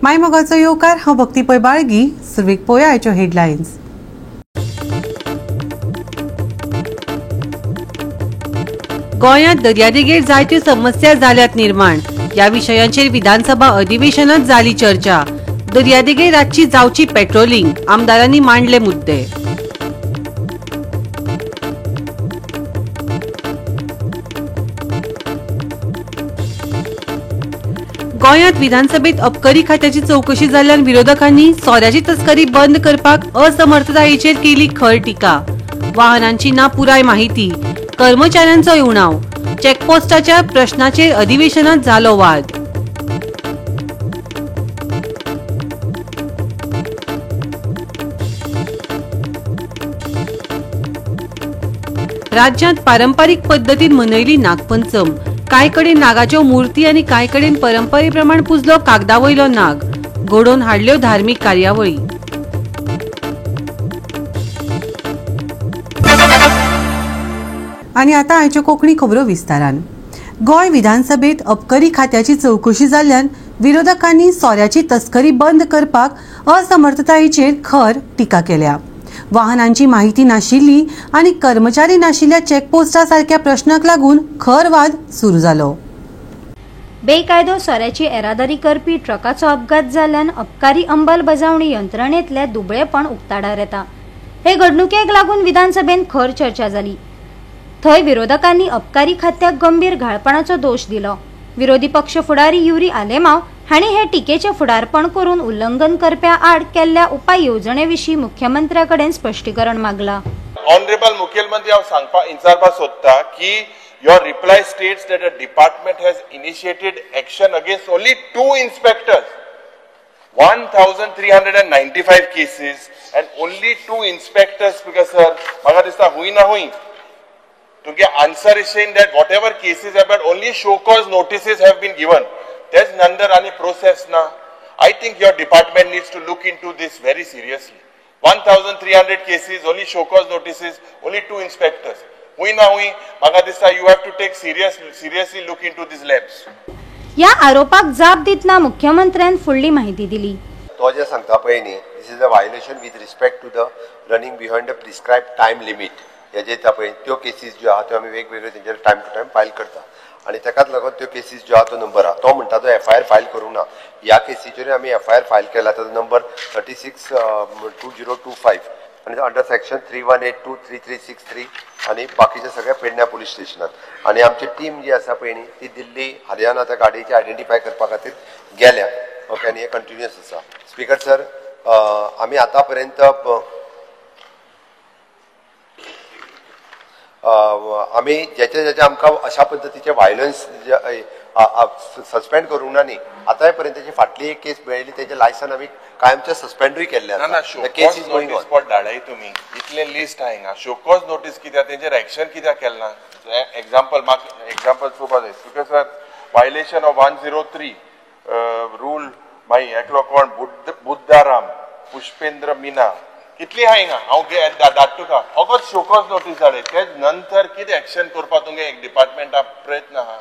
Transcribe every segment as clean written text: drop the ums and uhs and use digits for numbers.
माय मोगाचो येवकार. हांव भक्ती पै बाळगी. सुरवेक पळोवया आयच्यो हेडलायन्स. गोंयांत दर्यादेगेर जायत्यो समस्या जाल्यात निर्माण. ह्या विशयांचेर विधानसभा अधिवेशनात जाली चर्चा. दर्यादेगेर रातची जावची पेट्रोलिंग, आमदारांनी मांडले मुद्दे. गोंयांत विधानसभेत अबकारी खात्याची चौकशी जाल्ल्यान विरोधकांनी सोऱ्याची तस्करी बंद करपाक असमर्थतायेचेर केली खर टिका. वाहनांची ना पुराय माहिती, कर्मचाऱ्यांचो उणाव, चेकपोस्टाच्या प्रश्नाचेर अधिवेशनात जालो वाद. राज्यांत पारंपारीक पद्दतीन मनयली नागपंचम. कांय कडेन नागाच्यो मूर्ती आनी कांय कडेन परंपरेप्रमाण पुजलो कागदा वयलो नाग. घडोवन हाडल्यो धार्मीक कार्यावळी. आनी आतां आयच्यो कोंकणी खबरो विस्तारान. गोंय विधानसभेत अबकारी खात्याची चौकशी जाल्ल्यान विरोधकांनी सोऱ्याची तस्करी बंद करपाक असमर्थतायेचेर खर टिका केल्या. वाहनांची माहिती नाशिल्ली आनी कर्मचारी नाशिल्ल्या चेकपोस्टा सारक्या प्रश्नाक लागून खर वाद सुरू जालो. बेकायदो सोऱ्याची येरादारी करपी ट्रकाचो अपघात जाल्ल्यान अबकारी अंमलबजावणी यंत्रणेंतले दुबळेपण उक्ताडार येता. हे घडणुकेक लागून विधानसभेंत खर चर्चा जाली. थंय विरोधकांनी अबकारी खात्याक गंभीर घाळपणाचो दोश दिलो. विरोधी पक्ष फुडारी युरी आलेमाव हांणी हे टिकेचे फुडारपण करून उल्लंघन करप्या आड केल्ल्या उपाय येवजणे विशीं मुख्यमंत्र्या कडेन स्पश्टीकरण मागला. ऑनरेबल मुख्यमंत्री, हांव सांगपा विचारपाक सोदता की your reply states that a department has initiated action against only 2 inspectors, 1395 cases and only 2 inspectors. Because sir म्हाका दिसता हुंय ना हुंय तुमगे answer is saying that whatever cases have been only show cause notices have been given. There's नंतर any process na. I think your department needs to look into this very seriously. 1300 cases, only show cause notices, only 2 inspectors. Hui na hui म्हाका दिसता you have to take seriously look into these labs. ह्या आरोपाक जाप दितना मुख्यमंत्र्यान फुडली माहिती दिली. तो जे सांगता पळय न्ही, this is a violation with respect to the running behind the prescribe time limit. हेजे येता पळय त्यो केसीस ज्यो आहा त्यो आमी वेगवेगळ्यो तेंचेर टायम टू टायम फायल करता आनी ताकाच लागून त्यो केसीस ज्यो आहा तो नंबर आहा. तो म्हणटा तो एफ I R file करूंक ना. ह्या केसीचेर आमी एफ I R file केला, ताचो नंबर 36/2025 आनी अंडर सेक्शन 3182 3363 आनी बाकीचे सगळे पेडण्या पुलीस स्टेशनात. आनी आमची टीम जी आसा पळय न्ही ती दिल्ली हरियाणा त्या गाडयेची आयडेंटिफाय करपा खातीर गेल्या. ओके, आनी हे कंटिन्युअस आसा. स्पीकर सर, आमी आतां पर्यंत आमी ज्याचे ज्याचे आमकां अशा पद्दतीचे व्हायलन्स सस्पेंड करूंक ना न्ही, आतांय पर्यंत फाटली एक केस मेळिल्ली तेजें लायसन आमी कायमचें सस्पेंडूय केल्लें आसा. Case is going on. धाडाय तुमी इतलें लिस्ट आहा हिंगा. शोकॉज नोटीस कित्याक, तेंचेर एक्शन कित्याक केलें ना? एग्जाम्पल म्हाका एग्जाम्पल पळोवपाक जाय. Speaker sir, violation of 103 rule मागीर एकलो कोण बुद्धाराम पुष्पेंद्र मीना कितली आहा हिंगा. हांव धाडटा तुका फकत शोकॉज नोटीस धाडय. तेज नंतर कितें एक्शन करपाक तुमगे एक डिपार्टमेंटा प्रयत्न आहा?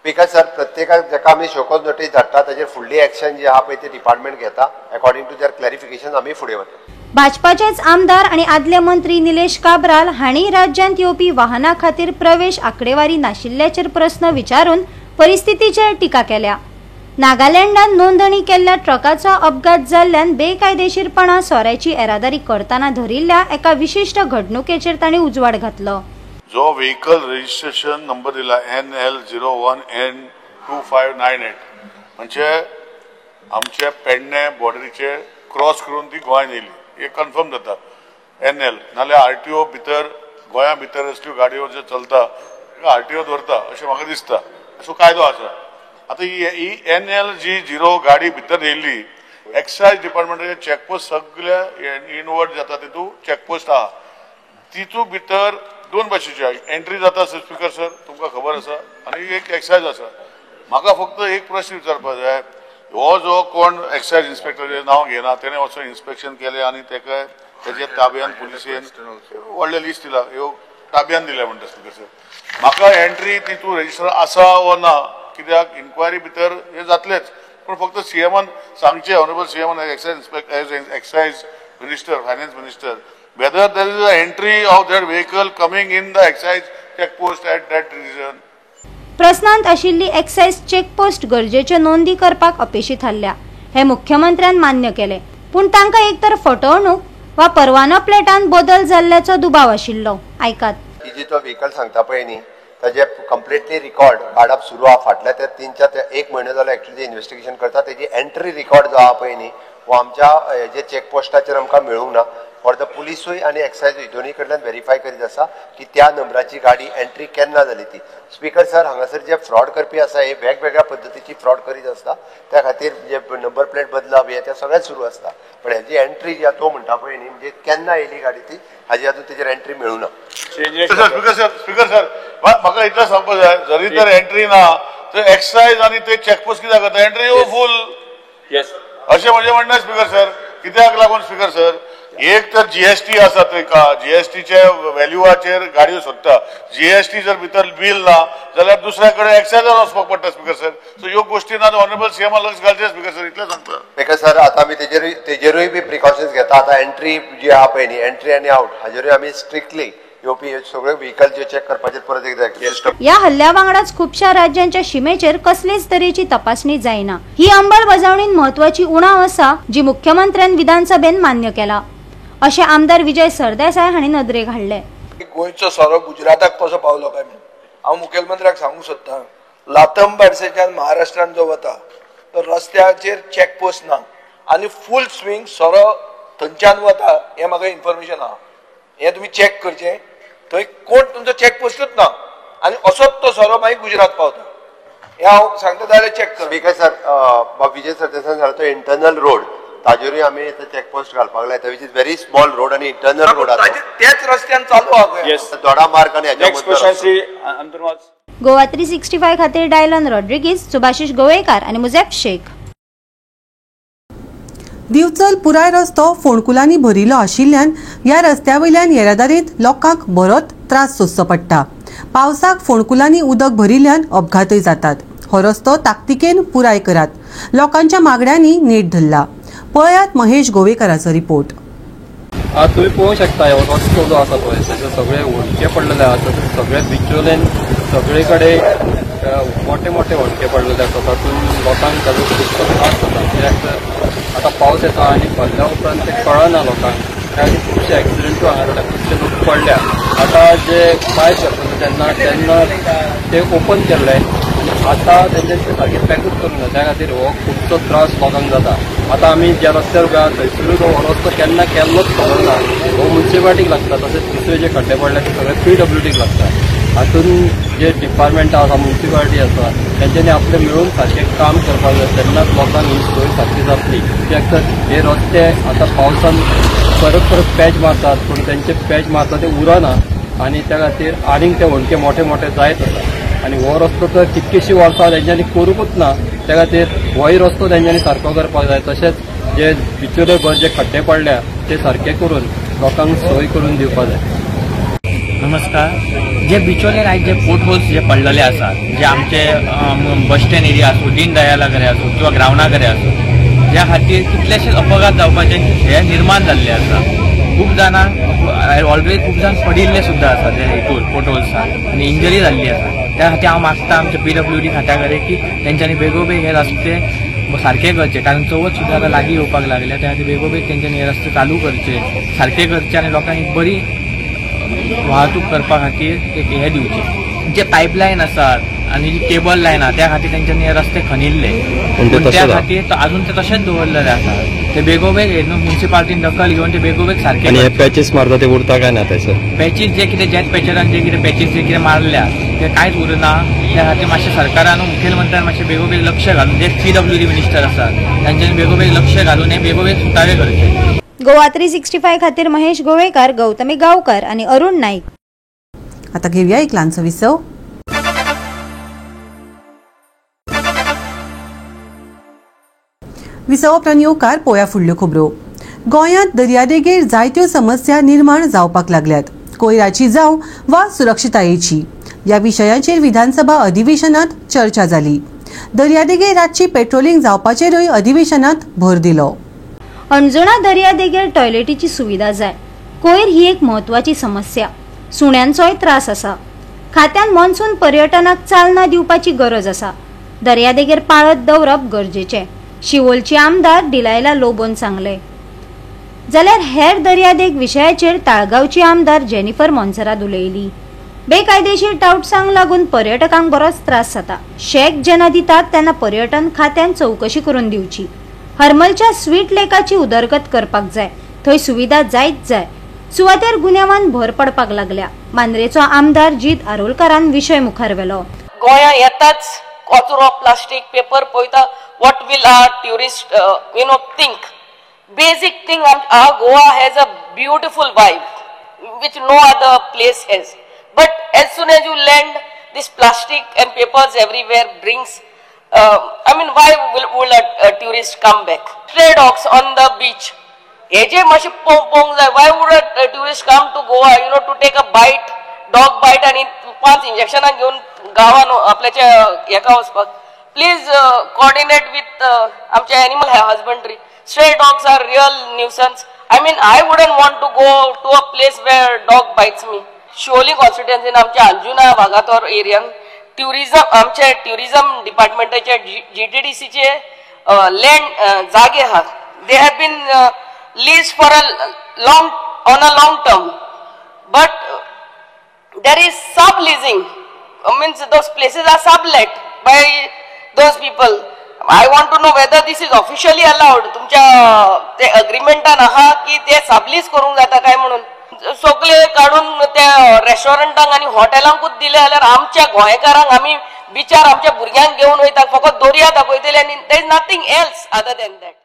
Because sir, प्रत्येकाक जाका आमी शोकॉज नोटीस धाडटा ताजेर फुडली एक्शन जी आहा पळय ती डिपार्टमेंट घेता. अकॉर्डिंग टू there clarification आमी फुडें वता. भाजपाचेच आमदार आनी आदले मंत्री निलेश काब्राल हांणी राज्यांत येवपी वाहनां खातीर प्रवेश आंकडेवारी नाशिल्ल्याचेर प्रस्न विचारून परिस्थितीचेर टिका केल्या. नागालँडान नोंदणी केल्ल्या ट्रकाचो अपघात जाल्ल्यान बेकायदेशीरपणा सोऱ्याची येरादारी करतना धरिल्ल्या एका विशिश्ट घडणुकेचेर तांणी उजवाड घातलो. जो व्हेकल रजिस्ट्रेशन नंबर दिला NL01N2598 म्हणजे आमचे पेडणे बॉर्डरीचे क्रॉस करून ती गोंयांत येयली हे कन्फर्म जाता. एन एल नाल्यार आरटीओ भितर गोंया भितर असल्यो गाडयो ज्यो चलता आरटीओ दवरता अशें म्हाका दिसता. असो कायदो आसा. आतां ही एन एल जी झिरो गाडी भितर येयल्ली, एक्सायज डिपार्टमेंटाचे चॅकपोस्ट सगळे इनवर्ड जाता तितू चॅकपोस्ट आहा तितू भितर दोन भाशेची एंट्री जाता. स्पीकर सर, तुमकां खबर आसा. आनी एक एक्सायज आसा. म्हाका फक्त एक प्रश्न विचारपाक जाय, हो जो कोण एक्सायज इन्स्पेक्टर नांव घेना तेणें वचून इन्स्पेक्शन केलें आनी तेका तेजे ताब्यान पुलिसेन व्हडलें लिस्ट दिलां, ह्यो ताब्यान दिल्या म्हणटा. स्पीकर सर, म्हाका एंट्री तितू रजिस्टर आसा वो ना, कित्याक इन्क्वायरी भितर हे जातलेच. पूण फक्त सीएमान सांगचें, honourable सीएमान excise excise minister, finance minister, whether there is a entry of that vehicle coming in the excise check post at that region. प्रस्नांत आशिल्ली एक्सायज चेकपोस्ट गरजेच्यो नोंदी करपाक अपेशी थारल्या हे मुख्यमंत्र्यान मान्य केले, पूण तांकां एक तर फटवणूक वा परवानो प्लेटान बदल जाल्ल्याचो दुबाव आशिल्लो. आयकात. ही जी तो व्हेकल सांगता पळय न्ही ताजे कंप्लिटली रिकॉर्ड काडप सुरू आहा. फाटल्या ते 3-4 1 म्हयनो जालो एक्चुअली इन्व्हेस्टिगेशन करता. तेजी एंट्री रिकॉर्ड जो आहा पळय न्ही वो आमच्या जे चेकपोस्टाचेर आमकां मेळूंक ना. फॉर the पुलिसूय आनी एक्सायजूय दोनूय कडल्यान व्हेरीफाय करीत आसा की त्या नंबराची गाडी एंट्री केन्ना जाली ती. स्पीकर सर, हांगासर जे फ्रॉड करपी आसा हे वेगवेगळ्या पद्दतीची फ्रॉड करीत आसता. त्या खातीर जे नंबर प्लेट बदलप हे ते सगळें सुरू आसता. पण हेजी एंट्री जी तो म्हणटा पळय न्ही म्हणजे केन्ना येयली गाडी ती हाजी अजून तेजेर एंट्री मेळूं ना. स्पीकर सर, म्हाका इतलें सांगपाक जाय, जरी तर एंट्री ना तर एक्सायज आनी ते चेकपोस्ट कित्याक करता? एंट्री फूल अशें म्हजें म्हणणें स्पीकर सर. कित्याक लागून स्पीकर सर, एक तर जीएसटी आसा तेका, जीएसटीच्या व्हॅल्यूआचेर गाडयो सोदता. जीएसटी जर भितर बील ना जाल्यार दुसऱ्या कडेन एक्सायजार वचपाक पडटा स्पीकर सर. सो ह्यो गोष्टी ना ऑनरेबल सीएमान लक्ष घालचें स्पीकर सर, इतलें सांगता. स्पीकर सर, आतां आमी तेजेरूय बी प्रिकॉशन्स घेता. आतां एंट्री जी आहा पळय न्ही, एंट्री आनी आवट हाजेरूय आमी स्ट्रिक्टली येवपी सगळे व्हेकल जे चेक करपाचेर परत एकदा सिस्टम. ह्या हल्ल्या वांगडाच खुबश्या राज्यांच्या शिमेचेर कसलेच तरेची तपासणी जायना ही अंमलबजावणीन म्हत्वाची उणाव आसा जी मुख्यमंत्र्यान विधानसभेन मान्य केला अशें आमदार विजय सरदेसाय हांणी नदरेक हाडलें. गोंयचो सोरो गुजराताक कसो पावलो काय म्हणून हांव मुखेलमंत्र्याक सांगूंक सोदतां. लातंबारसेच्यान महाराष्ट्रान जो वता तो रस्त्याचेर चेकपोस्ट ना आनी फूल स्विंग सोरो थंयच्यान वता हें म्हाका इन्फॉर्मेशन आहा. हें तुमी चॅक करचें. थंय कोण तुमचो चेकपोस्टूच ना आनी असोच तो सोरो मागीर गुजरात पावता. हें हांव सांगता जाल्यार चॅक कर. स्पीकर सर, विजय सरदेसाय सांगला तो इंटरनल रोड ताजेरूय आमी चेकपोस्ट घालपाक लायता, which is very small road आनी इंटरनल रोड आसा. त्याच रस्त्यान चालू आहा दोडा मार्ग आनी गोवा 365 खातीर डायलन रॉड्रिगीज, सुभाषिश गोवेकार आनी मुझेफ शेख. दिवचल पुराय रस्तो फोंडकुलांनी भरिल्लो आशिल्ल्यान ह्या रस्त्या वयल्यान येरादारींत लोकांक बरोच त्रास सोंसचो पडटा. पावसाक फोंडकुलांनी उदक भरिल्ल्यान अपघातय जातात. हो रस्तो ताकतिकेन पुराय करात, लोकांच्या मागण्यांनी नेट धरला. पळयात महेश गोवेकराचो रिपोर्ट. आज तुमी पळोवंक शकता हो रस्तो जो आसा पळय ताचे सगळे होडके पडलेले आसा. सगळे बिचोलेन सगळे कडेन मोठे मोठे होडके पडलेले आसा. तातूंत लोकांक ताजो खुबसो त्रास जाता. कित्याक आतां पावस येता आनी भरल्या उपरांत ते कळना लोकांक. त्या खातीर खुबशे एक्सिडंटूय हांगा जाता, खुबशे लोक पडल्या. आतां जे पायप घातले तेन्ना तेन्ना ते ओपन केल्ले आनी आतां तेंच्यांनी ते सारके पॅकूच करूंक ना. त्या खातीर हो खुबसो त्रास लोकांक जाता. आतां आमी ज्या रस्त्यार उबे आसा थंयसरूय हो रस्तो केन्ना केल्लोच खबर ना. हो मुन्सिपालिटीक लागता, तशेंच दुसरे जे खड्डे पडले ते सगळे पीडब्ल्यूडीक लागता. हातूंत जे डिपार्टमेंटां आसा, मुन्सिपालिटी आसा, तेंच्यांनी आपलें मेळून सारकें काम करपाक जाय. तेन्नाच लोकांक ही सोय सारकी जातली. कित्याक तर हे रस्ते आतां पावसान परत परत पॅच मारतात, पूण तेंचे पॅच मारता ते उरना आनी त्या खातीर आनीक ते होणके मोठे मोठे जायत आसा. आनी हो रस्तो तर कितकीशीं वर्सां तेंच्यांनी करूंकूच ना. त्या खातीर होय रस्तो तेंच्यांनी सारको करपाक जाय. तशेंच जे बिचोले भर जे खड्डे पडल्या ते सारके करून लोकांक सोय करून दिवपाक जाय. नमस्कार. जे बिचोले आयज जे पोर्ट होल्स जे पडलेले आसात, जे आमचे बस स्टँड एरिया आसूं, दीनदयाला कडेन आसूं किंवा ग्रावंडा कडेन आसूं, ज्या खातीर कितलेशेच अपघात जावपाचे हे निर्माण जाल्ले आसा. खूब जाणांक ऑलरेडी खूब जाण पडिल्ले सुद्दां आसा ते हितूर पोर्ट होल्सान आनी इंजरी जाल्ली आसा. त्या खातीर हांव मागता आमच्या पीडब्ल्यूडी खात्या कडेन की तेंच्यांनी बेगोबेग हे रस्ते सारके करचे, कारण चवथ सुद्दां आतां लागीं येवपाक लागल्या. त्या खातीर बेगोबेग तेंच्यांनी हे रस्ते चालू करचे, सारके करचे आनी लोकांक एक बरी वाहतूक करपा खातीर एक हे दिवचें. जे पायपलायन आसात आनी जी केबल लायन आहा त्या खातीर तेंच्यांनी हे रस्ते खणिल्ले, पूण त्या खातीर अजून ते तशेंच दवरलेले आसा. ते बेगोबेग मुन्सिपालिटीन दखल घेवन ते बेगोबेग सारके पॅचीस मारता ते उरता काय ना? थंयसर पॅचीस जे कितें जेट पॅचरान जे कितें पॅचीस जे कितें मारल्या ते कांयच उरना. त्या खातीर मातशें सरकारान मुखेलमंत्र्यान मातशें बेगोबेग लक्ष घालून, जे पीडब्ल्यूडी मिनिस्टर आसात तांच्यांनी बेगोबेग लक्ष घालून हे बेगोबेग सुटावे करचे. गोवा 365 खातीर महेश गोवेकार, गौतमी गावकर आणि अरुण नाईक. आता घेऊया एक ल्हानसो विसव. विसव उपरांत येवकार पोया फुडल्यो खबरो. गोंयांत दर्यादेगेर जायत्यो समस्या निर्माण जावपाक लागल्यात, कोयराची जावं वा सुरक्षितायेची. ह्या विशयांचेर विधानसभा अधिवेशनात चर्चा जाली. दर्यादेगेर रातची पेट्रोलिंग जावपाचेरूय अधिवेशनात भर दिलो. अंजुणा दर्यादेगेर टॉयलेटीची सुविधा जाय. कोयर ही एक म्हत्वाची समस्या. सुण्यांचोय त्रास आसा. खात्यान मॉन्सून पर्यटनाक चालना दिवपाची गरज आसा. दर्यादेगेर पाळत दवरप गरजेचें, शिवोलची आमदार डिलायला लोबोन सांगले. जाल्यार हेर दर्यादेग विशयाचेर ताळगांवची आमदार जेनिफर मोन्सेरात उलयली. बेकायदेशीर टावट्सांक लागून पर्यटकांक बरोच त्रास जाता. शॅक जेन्ना दितात तेन्ना पर्यटन खात्यान चवकशी करून दिवची. हरमलच्या स्वीट लेकाची उदरगत करपाक जाय. थंय सुविधा जायच जाय. सुवातेर गुन्यांवान भर पडपाक लागल्या. मांद्रेचो आमदार जीत आरोलकारान विशय मुखार व्हेलो. गोंया येताच कचरो, प्लास्टीक, पेपर पळयता. What will our tourist you know think? Basic thing, our Goa has a beautiful vibe which no other place has. But as soon as you land, this plastic and papers everywhere brings, I mean, why will a tourist come back? Stray dogs on the beach. Heje mashi pong jai. Why would a tourist come to Goa, you know, to take a bite, dog bite and 5 injection घेऊन गावान आपल्याच्या हेका वचपाक? Please coordinate with आमच्या animal husbandry. Stray dogs are real nuisance. I mean, I wouldn't want to go to a place where dog bites me. Siolim कॉन्स्टिट्युएन्सीन आमच्या Anjuna Vagator एरियान tourism, आमच्या tourism डिपार्टमेंटाचे GTDCचे land जागे आहात. They have been lease for a long on a long term, but there is sub leasing, means those places are sublet by those people. I want to know whether this is officially allowed. तुमच्या ते अग्रीमेंटान आहा की ते sublease करूंक जाता काय म्हणून. सगळे काडून त्या रेस्टॉरंटांक आनी हॉटेलांकूच दिले जाल्यार आमच्या गोंयकारांक आमी बिचार आमच्या भुरग्यांक घेवन वयता, फकत दर्या दाखयतले आनी there is nothing else other than that.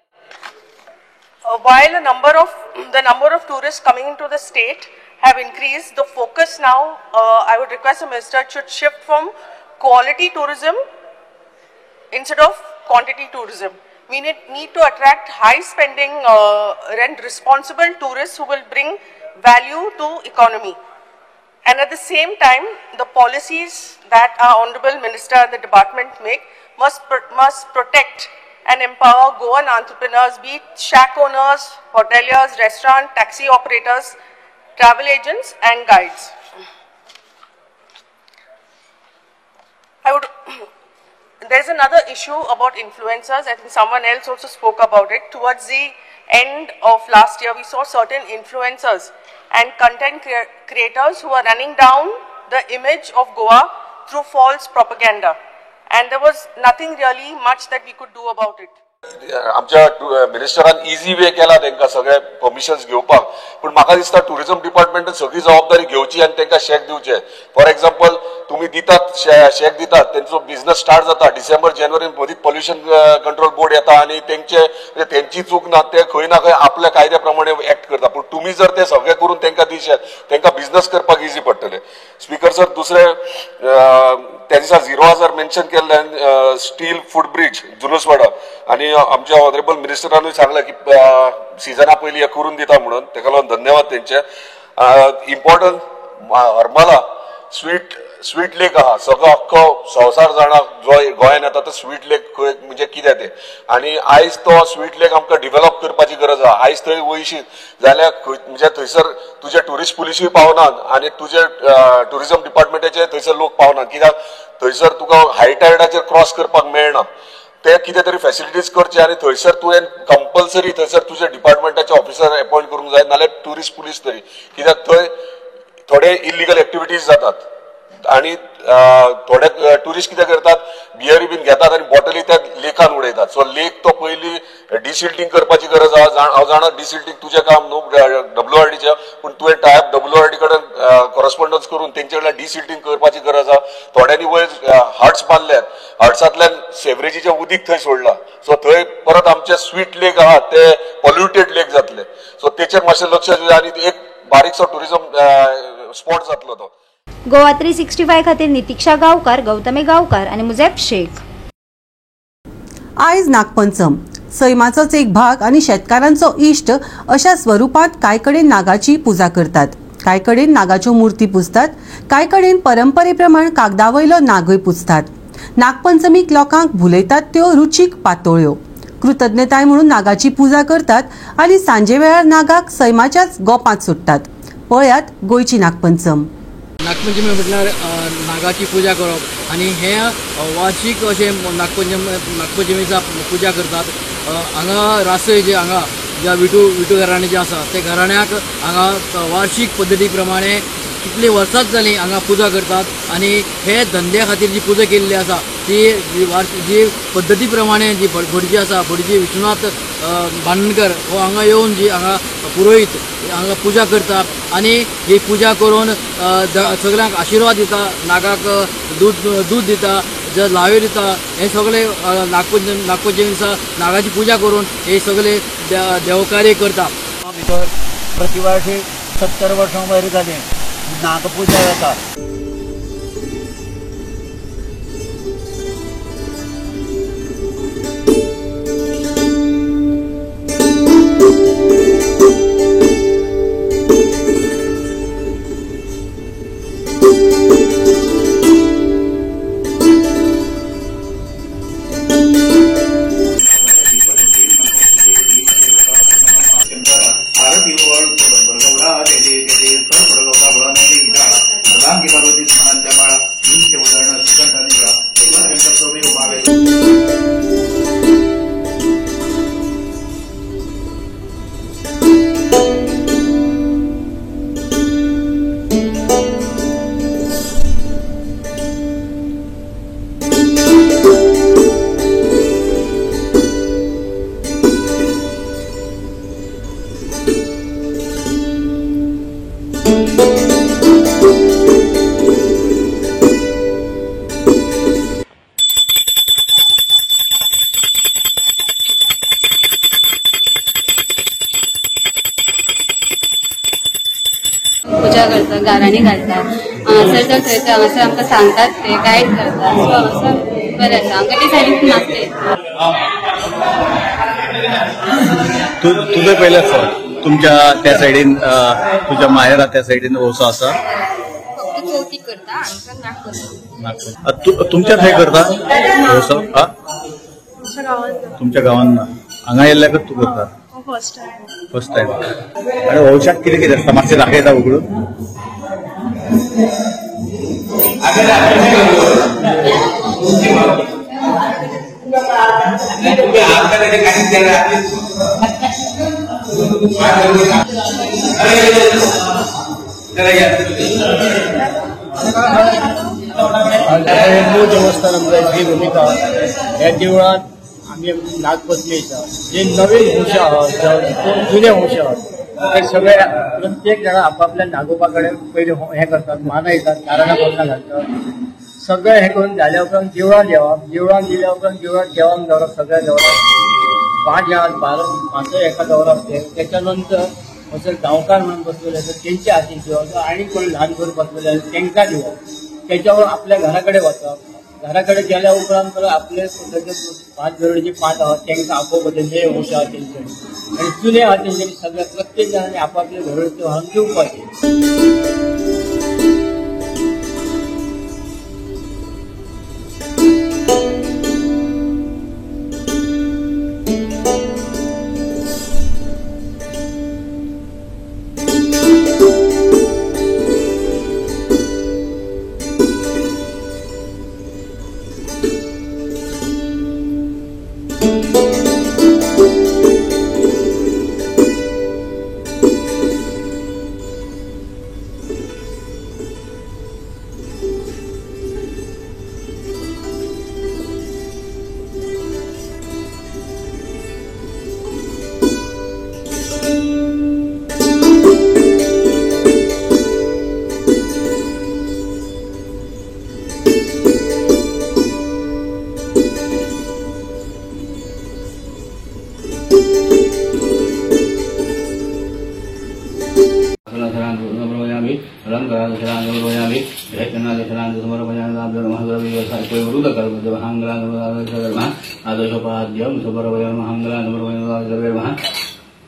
While the number of tourists coming into the state have increased, the focus now, I would request the minister, should shift from quality tourism instead of quantity tourism. We need to attract high spending and responsible tourists who will bring value to economy. And at the same time, the policies that our Honorable Minister and the department make must protect and empower Goan entrepreneurs, be it shack owners, hoteliers, restaurant, taxi operators, travel agents and guides. There's another issue about influencers. I think someone else also spoke about it. Towards the end of last year, we saw certain influencers and content creators who are running down the image of Goa through false propaganda. And there was nothing really much that we could do about it. आमच्या मिनिस्टरान easy वे केला तांकां सगळे permissions घेवपाक, पूण म्हाका दिसता tourism डिपार्टमेंटान सगळी जबाबदारी घेवची आनी तांकां शॅक दिवचे. फॉर एक्झाम्पल, तुमी दितात शॅक दितात, तेंचो बिझनस स्टार्ट जाता डिसेंबर जानेवारीन, मदींच पोल्युशन कंट्रोल बोर्ड येता आनी तेंचे म्हणजे तेंची चूक ना, ते खंय ना खंय आपल्या कायद्या प्रमाणे एक्ट करता. पूण तुमी जर ते सगळे करून तांकां दिशात, तांकां बिझनस करपाक इझी पडटले. स्पीकर सर, दुसरे त्या दिसा 0 मेन्शन केल्ल्यान स्टील फूट ब्रिज जुनूसवाडा, आनी आमच्या ऑनरेबल मिनिस्टरानूय सांगलें की सिजना पयलीं हें करून दिता म्हणून, तेका लागून धन्यवाद तेंचे. इम्पॉर्टंट हरमला स्वीट लेक आहा, सगळो अख्खो संवसार जाणा जो गोंयान येता तो स्वीट लेक म्हणजे कितें तें, आनी आयज तो स्वीट लेक आमकां डिवेलप करपाची गरज आहा. आयज थंय वयशीत जाल्यार म्हणजे थंयसर तुजे ट्युरिस्ट पुलिसूय पावनात आनी तुजे ट्युरिजम डिपार्टमेंटाचे थंयसर लोक पावनात, कित्याक थंयसर तुका हाय टायडाचेर क्रॉस करपाक मेळना. ते कितें तरी फॅसिलिटीज करचे आनी थंयसर तुवें कंपल्सरी थंयसर तुजे डिपार्टमेंटाचे ऑफिसर अपॉयंट करूंक जाय, नाल्यार ट्युरिस्ट पुलीस तरी, कित्याक थंय थोडे इल्लिगल एक्टिविटीज जातात आनी थोडे ट्युरिस्ट कितें करतात, बियरी बीन घेतात आनी बॉटली त्या लेकान उडयतात. सो लेक तो पयलीं डिसिल्टींग करपाची गरज आहा. हांव जाणा डिसिल्टींग तुजें काम न्हू WRDचें, पूण तुवें टायप WRD कडेन कॉरस्पोंडन्स करून तेंचे कडल्यान डिसिल्टींग करपाची गरज आहा. थोड्यांनी वयर हट्स बांदल्यात, हट्सांतल्यान सेवरेजीचें उदीक थंय सोडलां, सो थंय परत आमचे स्वीट लेक आहा ते पॉल्युटेड लेक जातले. सो तेचेर मातशें लक्ष दिवचें आनी एक बारीकसो ट्युरिजम स्पॉट जातलो तो. गोवा 365 खातीर नितीक्षा गांवकार, गौतमी गांवकार आनी मुजेब शेख. आयज नागपंचम, सैमाचोच एक भाग आनी शेतकारांचो इश्ट अशा स्वरुपांत कांय कडेन नागाची पुजा करतात, कांय कडेन नागाच्यो मूर्ती पुजतात, कांय कडेन परंपरे प्रमाण कागदा वयलो नागय पुजतात. नागपंचमीक लोकांक भुलयतात त्यो रुचीक पातोळ्यो. कृतज्ञताय म्हणून नागाची पुजा करतात आनी सांजे वेळार नागाक सैमाच्याच गोपांत सोडटात. पळयात गोंयची नागपंचम. नागपंचमी म्हटल्यार नागाची पुजा करप आनी हे वार्षिक अशें नागपंचमीचा पुजा करतात. हांगा रासय जे हांगा ज्या विटू घराणें जें आसा ते घराण्याक हांगा वार्षिक पद्दती प्रमाणे कितलीं वर्सांच जालीं हांगा पुजा करतात आनी हे धंद्या खातीर जी पुजा केल्ली आसा ती जी पद्दती प्रमाणे जी भटजी आसा, भटजी विश्वनाथ भांडणकर हो हांगा येवन जी हांगा पुरोहीत हांगा पुजा करता आनी ही पुजा करून सगळ्यांक आशिर्वाद दिता, नागाक दूद दिता, जे लाव्यो दिता. हे सगळे नागपंचमी दिसा नागाची पुजा करून हे सगळे देवकार्य करता. भितर प्रतिवर्षी 70 वर्सां वयर जालीं नागपुजा जाता. पुजा करता, गाराणी घालता, हांगासर तर थंय हांगासर आमकां सांगतात, ते गायड करता. सो हांगासर बरें आसा, आमकां ते सायडीन नासले. तुझे पयले फावट तुमच्या त्या सायडीन, तुझ्या माहेरा त्या सायडीन वसो आसा? फक्त चवथी करता, हांगासर नागपंचमी. तुमच्या थंय करता वसो? तुमच्या गांवान ना, हांगा येयल्ल्याकच तूं करता फर्स्ट टायम. आनी वंशाक कितें कितें आसता मातशें दाखयता उगडून? हिंदू देवस्थान श्री भूमिका ह्या देवळांत आमी नागपंचमी आसा. जे नवीन वंश आहात, जुने वंश आहात, ते सगळे प्रत्येक जाणा आपापल्या नागोबा कडेन पयलीं हें करतात, मानयतात, कारणां कोरना घालतात. सगळें हें करून जाल्या उपरांत देवळांत येवप, देवळांत गेल्या उपरांत देवळांत देवांक दवरप, सगळ्या दवरप, 5 जाणां 12 5 एका दवरप. ते त्याच्या नंतर असं गांवकार म्हणून बसलेले आसा तेंच्या हातीन दिवप, आनी कोण ल्हान भुरगीं बसलेले आसा तेंकां दिवप. त्याच्यावर आपल्या घरा कडेन वचप, घरा कडेन गेल्या उपरांत परत आपले 5 गरुडीचे 5 आहात तेंकां आपोवपाचें, जे वंश आहा तेंच्यांनी आनी जुने आहा तेंच्यांनी सगळ्या प्रत्येक जाणांनी आपापले घरचे व्हरून दिवपाचें.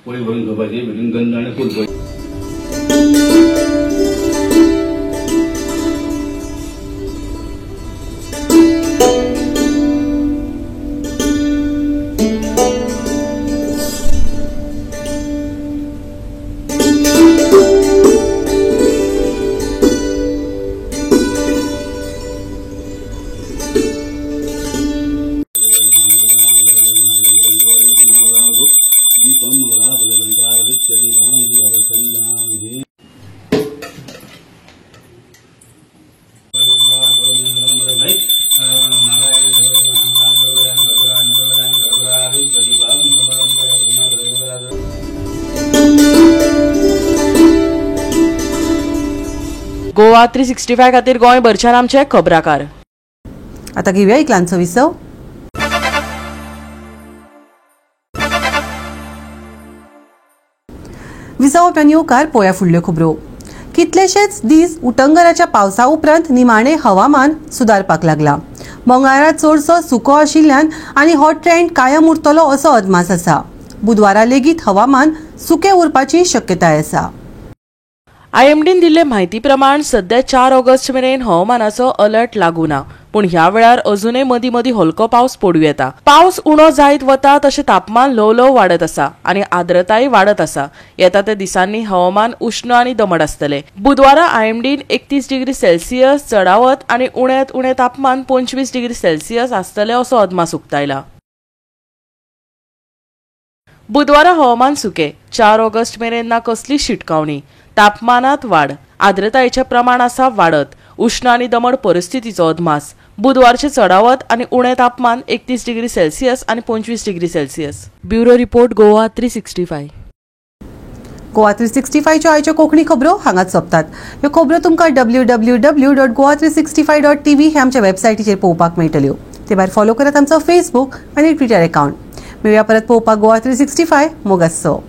पोळी भरून घेवपाची, भितून गंध आनी फूल. गोवा 365 खातीर गोंयभरच्यान आमचे खबराकार. आता घेऊया एक ल्हानसो विसव. विसव उपरांत येवकार पोया फुडल्यो खबरो. कितलेशेच दीस उटंगराच्या पावसा उपरांत निमाणे हवामान सुदारपाक लागला. मंगळारा चडसो सुको आशिल्ल्यान आनी हो ट्रेंड कायम उरतलो असो अदमास आसा. बुधवारा लेगीत हवामान सुकें उरपाची शक्यताय आसा. आयएमडीन दिल्ले म्हायती प्रमाण सध्या 4 ऑगस्ट मेरेन हवामानाचो अलर्ट लागू ना, पूण ह्या वेळार अजूनय मदीं मदीं हलको पावस पडूं येता. पावस उणो जायत वता तशें तापमान ल्हव ल्हव वाडत आसा आनी आर्द्रताय वाडत आसा. येता त्या दिसांनी हवामान उश्ण आनी दमट आसतलें. बुधवारा आयएमडीन 31 डिग्री सेल्सियस चडावत आनी उण्यांत उणें तापमान 25 डिग्री सेल्सियस आसतलें असो अदमास उक्तायला. बुधवारा हवामान सुकें. 4 ऑगस्ट मेरेन ना कसली शिटकावणी. तापमानात वाड, आर्द्रतायेचें प्रमाण आसा वाडत. उश्ण आनी दमट परिस्थितीचो अदमास. बुधवारचें चडावत आनी उणें तापमान 31 डिग्री सेल्सियस आनी 25 degree Celsius. Bureau report, Goa 365. Goa 365च्यो आयच्यो कोंकणी खबरो हांगाच सोंपतात. ह्यो खबरो तुमकां www.goa365.tv हे आमच्या वेबसायटीचेर पळोवपाक मेळटल्यो. ते भायर फॉलो करात आमचो फेसबूक आनी ट्विटर अकावंट. मेळया परत पळोवपाक गोवा 365. मोग आसचो.